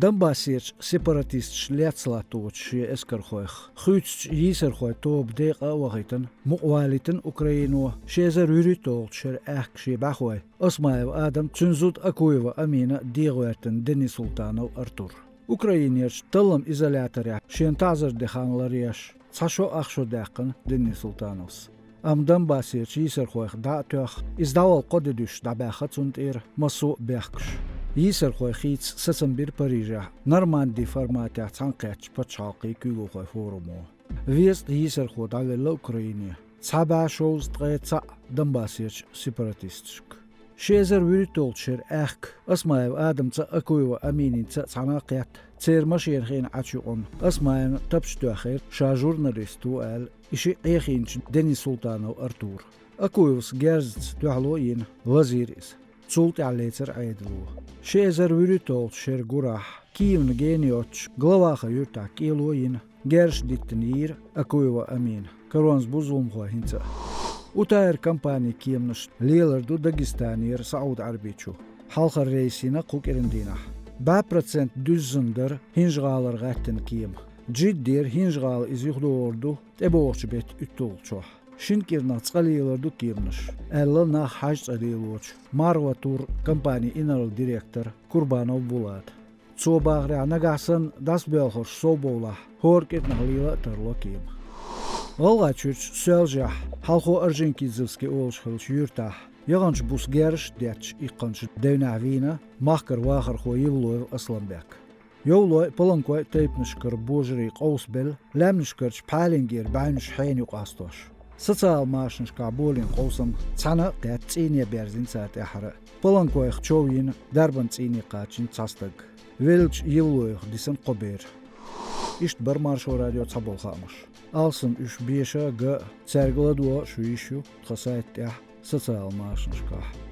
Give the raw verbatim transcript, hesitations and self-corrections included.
Донбассерчу сепаратисташа лецна латточу шен эскархойх хуьйцучу йийсархойн тоба декъа а вахийтина, мукъа валийтина Украино ши эзар вуьрхӀитталгӀачу шеран аьхка шен бӀаьхой Осмаев Адам, цуьнан зуда Акуева Амина, дегӀаверзийна Денисултанов Артур. Украинерчу талламан изоляторехь шена таӀзар де хан ларъеш, цхьа шо ах шо даьккхина Денисултановс. Амма Донбассерчу йийсархойх дӀа а тоьхна, иза дӀавала кхо де дуьсуш дӀабаьхна цунна тӀера массо а бехкаш. Йийсархой хийца сацам бира Парижехь Норманди форматехь цхьаьнакхеттачу пачхьалкхийн куьйгалхойн форумо. Везткъа йийсархо дӀавелла Украине, цхьа бӀе шовзткъе цхьаъ Донбассерчу сепаратисташка. Ши эзар вуьрхӀитталгӀачу шеран аьхка Осмаев Адамца а, Акуева Амининца а цхьаьнакхетта, церан машенах Ӏачу юкъана Осмаевна тапча тоьхира ша журналист ву аьлла, и шиъ Ӏехийначу Денисултанов Артура. Акуевс герзаца дуьхьало а йина, лазийра иза. Цул тӀаьхьа лецира Ӏедало. Ши эзар вуьрхӀитталгӀачу шеран гурахь Киевна гена йоцчу Главаха юьртахь кӀело а йина, герзаш диттина йийра Акуева Амина, каронца бу зуламхой хӀинца а. Утаир компанин кеманаш лелар ду Дагестанера СаӀуд-Ӏаьрбийчу. Хьалхара рейс йина кху кӀиран дийнахь. БӀе процент дуьззина дара ХӀинжа-ГӀалара гӀаьттина кема. Джиддера ХӀинжа-ГӀала иза юхадогӀур ду тӀебогӀучу беттан уьтталгӀачохь. Шина кӀирнах цкъа лелар ду кеманаш, аьлла нах хьаьжцӀа лелочу Марва Тур компанин инарла директора Курбанов Булата. Цо бахарехь, нагахь санна дӀасабоьлхурш совбовлахь, хӀора кӀирнах лела а тарло кема. ГӀалгӀайчуьрчу Соьлжехь, хьалхо Орджоникидзевский олуш хиллачу юьртахь, яханчу буса герзаш а детташ иккханчу девнехь вийна махкара вахархо Евлоев Асланбек. Йовлойн а, паланкойн а тайпанашкара божарий къовсабелла, лаьмнашкарчу пхьалингера бӀаьвнаш хьенан юкъа къастош. Социал-машанашкахь болийна къовсам цхьаьна а кхетта, цӀийне берзийна цара тӀаьххьара а. Паланкойх чов йина, дарбан цӀийне кхачийна цхьа стаг. Веллачу Евлоевх дисина кхо бер. Иштта бара Маршо радион цхьаболу хаамаш. Алсам уьш беша а, ган а, цаьрга ладогӀа а шу йиш ю тхан сайта тӀехь, социал-машанашкахь.